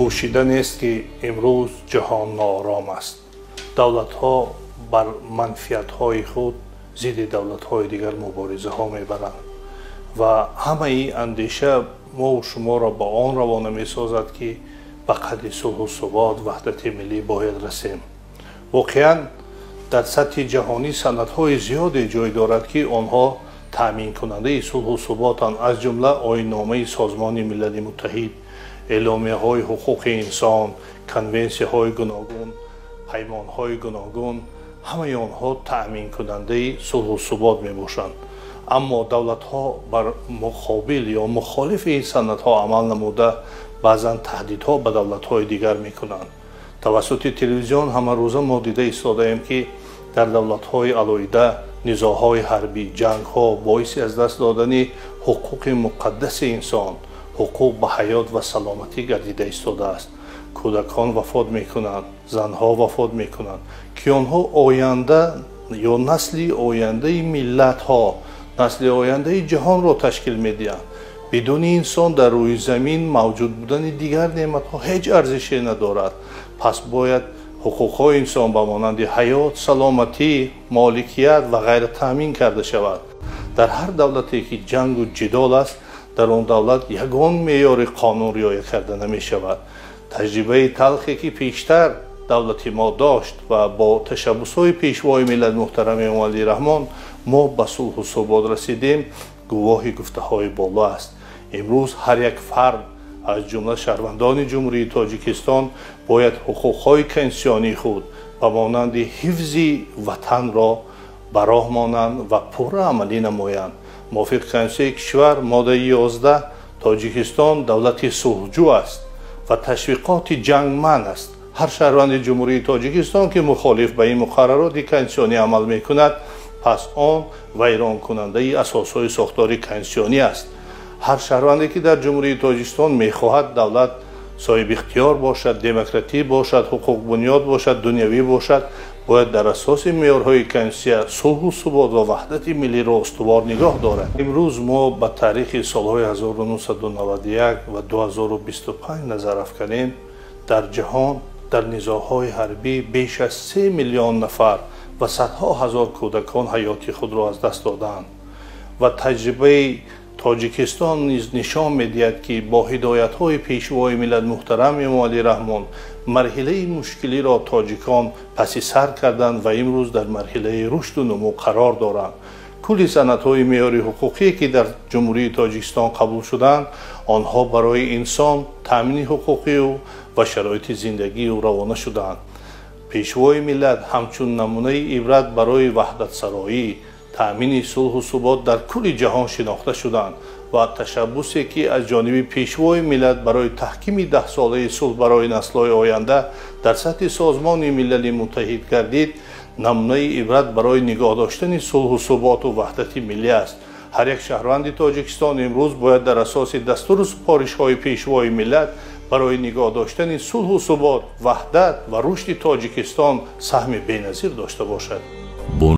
Пӯшида нест, ки имрӯз ҷаҳон ноором аст. Давлатҳо бар манфиатҳои худ зидди давлатҳои дигар муборизаҳо мебаранд ва ҳамаи андеша мову шуморо ба он равона месозад, ки ба қадри сулҳу субот, ваҳдати миллӣ бояд расем. Воқеан, дар сатҳи ҷаҳонӣ санадҳои зиёде ҷой дорад, ки онҳо таъминкунандаи сулҳу суботанд, аз ҷумла Оинномаи Созмони Милали Муттаҳид, эъломияҳои ҳуқуқи инсон, конвенсияҳои гуногун, паймонҳои гуногун. Ҳамаи онҳо таъминкунандаи сулҳу субот мебошанд. Аммо давлатҳо бар муқобил ё мухолифи ин санадҳо амал намуда, баъзан таҳдидҳо ба давлатҳои дигар мекунанд. Тавассути телевизион ҳамарӯза мо дида истодаем, ки дар давлатҳои алоҳида низоъҳои ҳарбӣ, ҷангҳо боиси аз даст додани ҳуқуқи муқаддаси инсон, ҳуқуқ ба ҳаёт ва саломатӣ гардида истодааст. Кӯдакон вафот мекунанд, занҳо вафот мекунанд, ки онҳо оянда ё насли ояндаи миллатҳо, насли ояндаи ҷаҳонро ташкил медиҳанд. Бидуни инсон дар рӯи замин мавҷуд будани дигар неъматҳо ҳеҷ арзише надорад. Пас бояд ҳуқуқҳои инсон ба монанди ҳаёт, саломатӣ, моликият ва ғайра таъмин карда шавад. Дар ҳар давлате ки ҷангу ҷидол аст, дар он давлат ягон меъёри қонун риоя карда намешавад. Таҷрибаи талхе, ки пештар давлати мо дошт ва бо ташаббусҳои Пешвои миллат муҳтарам Эмомалӣ Раҳмон мо ба сулҳу субот расидем, гувоҳи гуфтаҳои боло аст. Имрӯз ҳар як фард, аз ҷумла шаҳрвандони Ҷумҳурии Тоҷикистон, бояд ҳуқуқҳои конститутсионии худ ба монанди ҳифзи ватанро ба роҳ монанд ва пурра амалӣ намоянд. Мувофиқи Конститутсияи кишвар, моддаи 11, Тоҷикистон давлати сулҳҷӯ аст ва ташвиқоти ҷанг манъ аст. Ҳар шаҳрванди Ҷумҳурии Тоҷикистон, ки мухолиф ба ин муқаррароти конститутсионӣ амал мекунад, пас он вайронкунандаи асосҳои сохтори конститутсионӣ аст. Ҳар шаҳрванде, ки дар Ҷумҳурии Тоҷикистон мехоҳад давлат соҳибихтиёр бошад, демократӣ бошад, ҳуқуқбунёд бошад, дунявӣ бошад, бояд дар асоси меъёрҳои конститутсия сулҳу субот ва ваҳдати миллиро устувор нигоҳ дорад. Имрӯз мо ба таърихи солҳои 1991 ва 2025 назар афканем, дар ҷаҳон дар низоъҳои ҳарбӣ беш аз 3 миллион нафар ва садҳо ҳазор кӯдакон ҳаёти худро аз даст додаанд. Ва таҷрибаи Тоҷикистон низ нишон медиҳад, ки бо ҳидоятҳои Пешвои миллат муҳтарам Эмомалӣ Раҳмон марҳилаи мушкилиро тоҷикон паси сар карданд ва имрӯз дар марҳилаи рушду нумӯ қарор доранд. Кулли санадҳои меъёри ҳуқуқие, ки дар Ҷумҳурии Тоҷикистон қабул шуданд, онҳо барои инсон, таъмини ҳуқуқи ӯ ва шароити зиндагии ӯ равона шудаанд. Пешвои миллат ҳамчун намунаи ибрат барои ваҳдатсароӣ, таъмини сулҳу субот дар кулли ҷаҳон шинохта шуданд ва ташаббусе, ки аз ҷониби Пешвои миллат барои таҳкими Даҳсолаи сулҳ барои наслҳои оянда дар сатҳи Созмони Милали Муттаҳид гардид, намунаи ибрат барои нигоҳ доштани сулҳу суботу ваҳдати миллӣ аст. Ҳар як шаҳрванди Тоҷикистон имрӯз бояд дар асоси дастуру супоришҳои Пешвои миллат барои нигоҳ доштани сулҳу субот, ваҳдат ва рушди Тоҷикистон саҳми беназир дошта бошад.